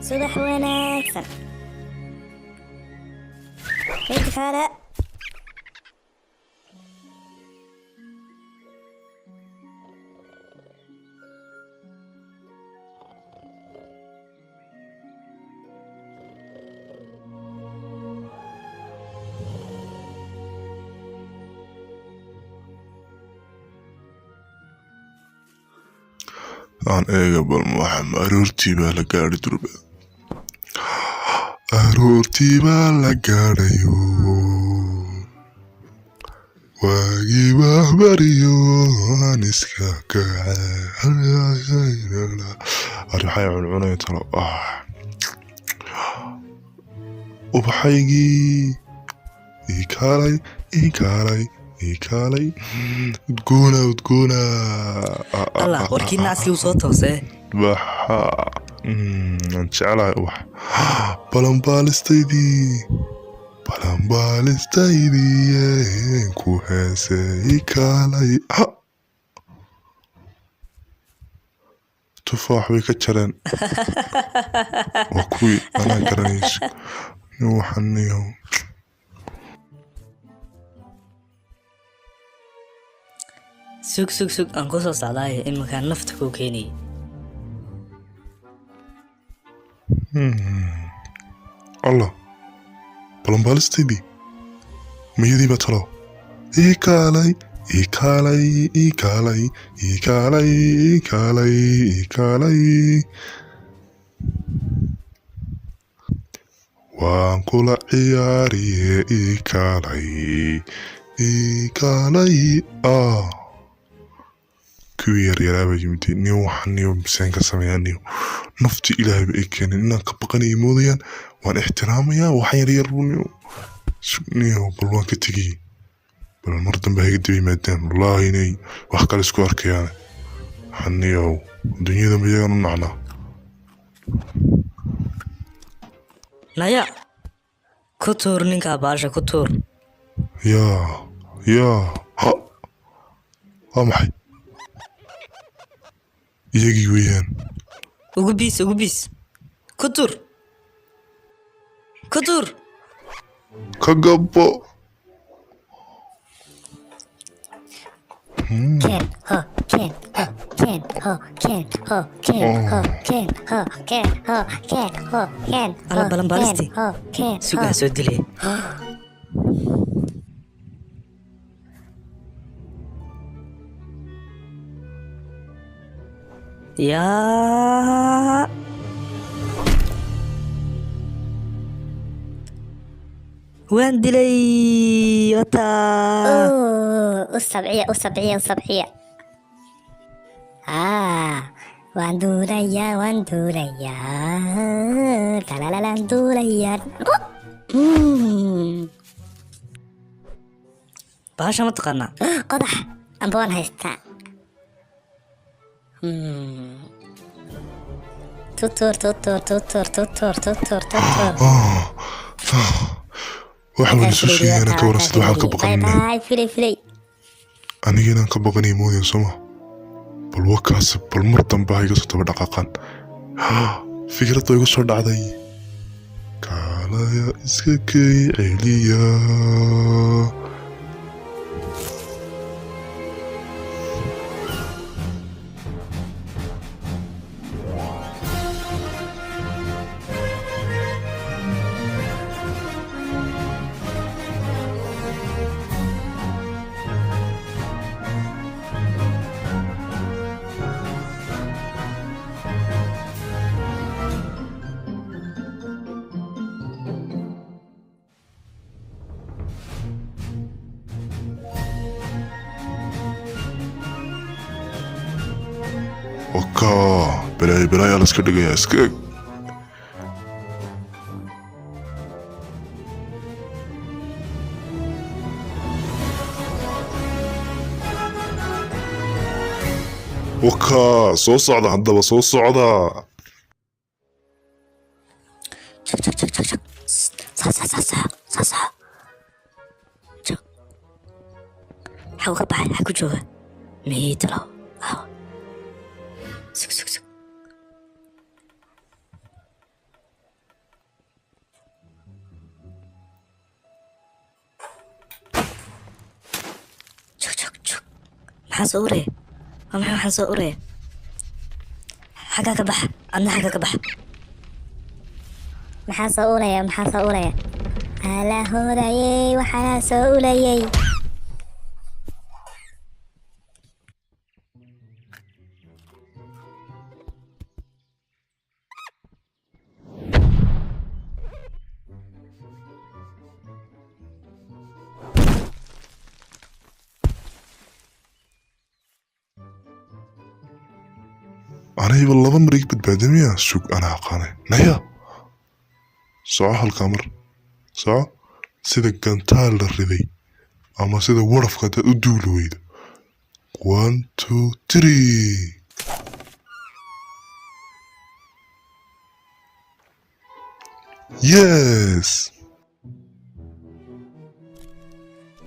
Subax wanaagsan. كيف حالك؟ Aan eega bal maxam aroortii baa la gaadhi durba. Aroortii baa la gaadhayo. Waagii baa bariyo aan iska kacay. Arixay cuncunay talo. Ah. Ubaxaygii ii kaalay, ii kaalay, ii kaalay. Udgoona, udgoona. Allah, warkii nacskii uu soo toosee. Waxa aan jeclahay ubax. Balanbaalistaydii, balanbaalistaydii ku heesay ii kaalay. Ha! Tufaax bay ka jareen. Waa kuwii anaa garanayso. Nin waxaan niyow. Sug, sug, sug, aan ku soo socdaaye iminkaan nafta kuu keenayay. Allah, balanbaalistaydii mayadii baa talo. Ii kaalay, ii kaalay, ii kaalay, ii kaalay, ii kaalay, ii kaalay. Waan kula ciyaariye ii kaalay, ii kaalay. Ah, kuwii yaryaraa baa yimid. Niyo waxaan niyo miseen ka sameeyaa niyo. Nafti ilaahay ba ay keeneen inaan ka baqanayo moodayaan. Waan ixtiraamayaa waxaan yaryar buu niyo. Niyo bal waan ka tegay. Bal mar dambe ha iga daba yimaadaan. Wallaahi inay wax kale isku arkayaan. Waxaan niyow dunyada ma iyagaan u nacnaa. Naya, ku tuur ninkaa baasha, ku tuur. Yaa, yaa, ha. Waa maxay? Iyagii weeyaan. Ugu biis, ugu biis. Ku tuur. Ku tuur. Ka gabbo. Ken, ho, ken, ho, ken, ho, ken, ho, ken, ho, ken, ho, ken, ho, ken, ho, ken, Alla ho, balanbaalisti. ken, ho, ken, Sug ho. aan soo dilay. Yaa. Waan dilay. Wataa. أوه، السبعية السبعية السبعية. آه، waan duulayaa, waan duulayaa, talalalaan duulayaa. Bahasha ma taqaanaa? Qodax amba waan haystaa. Tutur, tutur, tutur, tutur, tutur, tutur. Waxa waan isu sheegaynaa ka waran sida waxaan ka Bye baqanay. bye, filay filay. Aniga inaan ka baqanay moodayaan soo ma. Bal waa kaas, bal mar dambe ha iga soo daba dhaqaaqaan. Fikrad baa igu soo dhacday. Kaalaya iska kay celiya. Wakaa balaayo balaayaa la iska dhigayaa iska eg. Wakaa soo socda haddaba soo socda. Chak chak chak chak chak. Sa sa sa sa sa sa. Chak. Xaw ka baxay, xag ku jooga. Miitalo. Aw. Sug, sug, sug. Maxaa soo uraya? Waa maxay waxaan soo uraya? Xaggaa ka bax, adna xaggaa ka bax. Maxaa soo uraya? Maxaa soo uraya? Ala hoodayey, waxaana soo ulayey. Anayba laba mar iga badbaadamiya. Sug, anaa aqaanay. Naya, soco halkaa mar, soco sida gantaal la riday ama sida warafka hadaad u duuli weydo. One, two, three. Yes.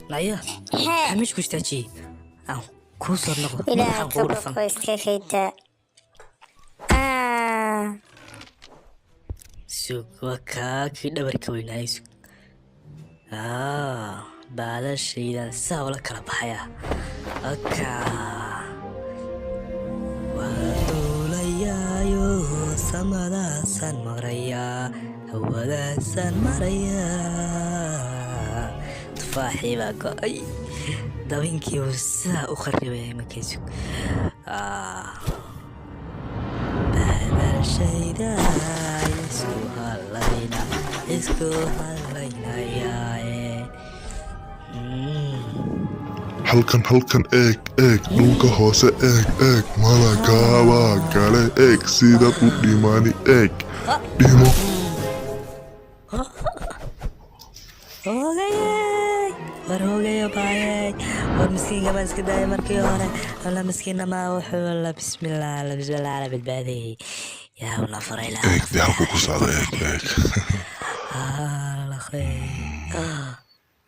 Naya, Hee. maxaa meesha ku istaajiyey? Aan kuu soo noqdo Ilaahay madaxaan ka kugu dhufan. baqo, iska kayda. Ah. Sug, waa kaa kii dhabarka weynaayay. Sug. Ah, baalashaydan saa ula kala baxaya. Akaa waan duulayaayo, samadaasaan marayaa, hawadaasaan marayaa. Tufaaxii baa go'ay, dabinkii buu sidaa u kharibaya imankay. Sug. Ah, baalashayda isku halayna, isku halaynayaaye. Halkan, halkan eeg, eeg dhulka hoose, eeg, eeg malagaabaa gale, eeg sidaad u dhimani, eeg dhimo. Hoogayey, war hoogayo baayey, war miskiinka baan iska daayay markii hore. Alla miskiina maa wuxuu la bismillah la bismillah la badbaadayay yaa la furay la. Eeg dee halkuu ku socdo, eeg, eeg.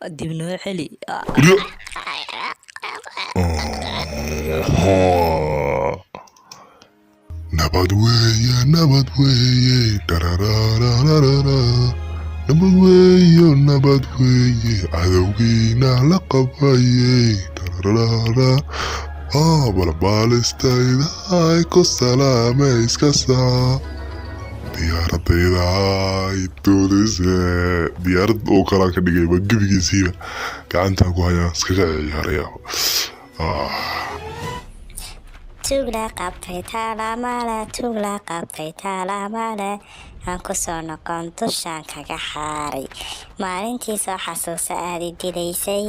La dib noo celi. Ah. Guryo. Nabad weeye, nabad weeye, dararararara. Nabad weeye, nabad weeye, cadowgiina la qabayey, dararara. Ah, balbalistayda ay ku salaame iska saa. Diyaaradayda ay duulise, diyaarad oo kalaan ka dhigayba gebigiisiiba gacantaan ku hayaa, iskaga ciyaaraya. Ah. Tuug la qabtay taalamale, tuug la qabtay taalamale, aan ku soo noqon dushaan kaga xaaray maalintii soo xasuusa aadi dilaysay.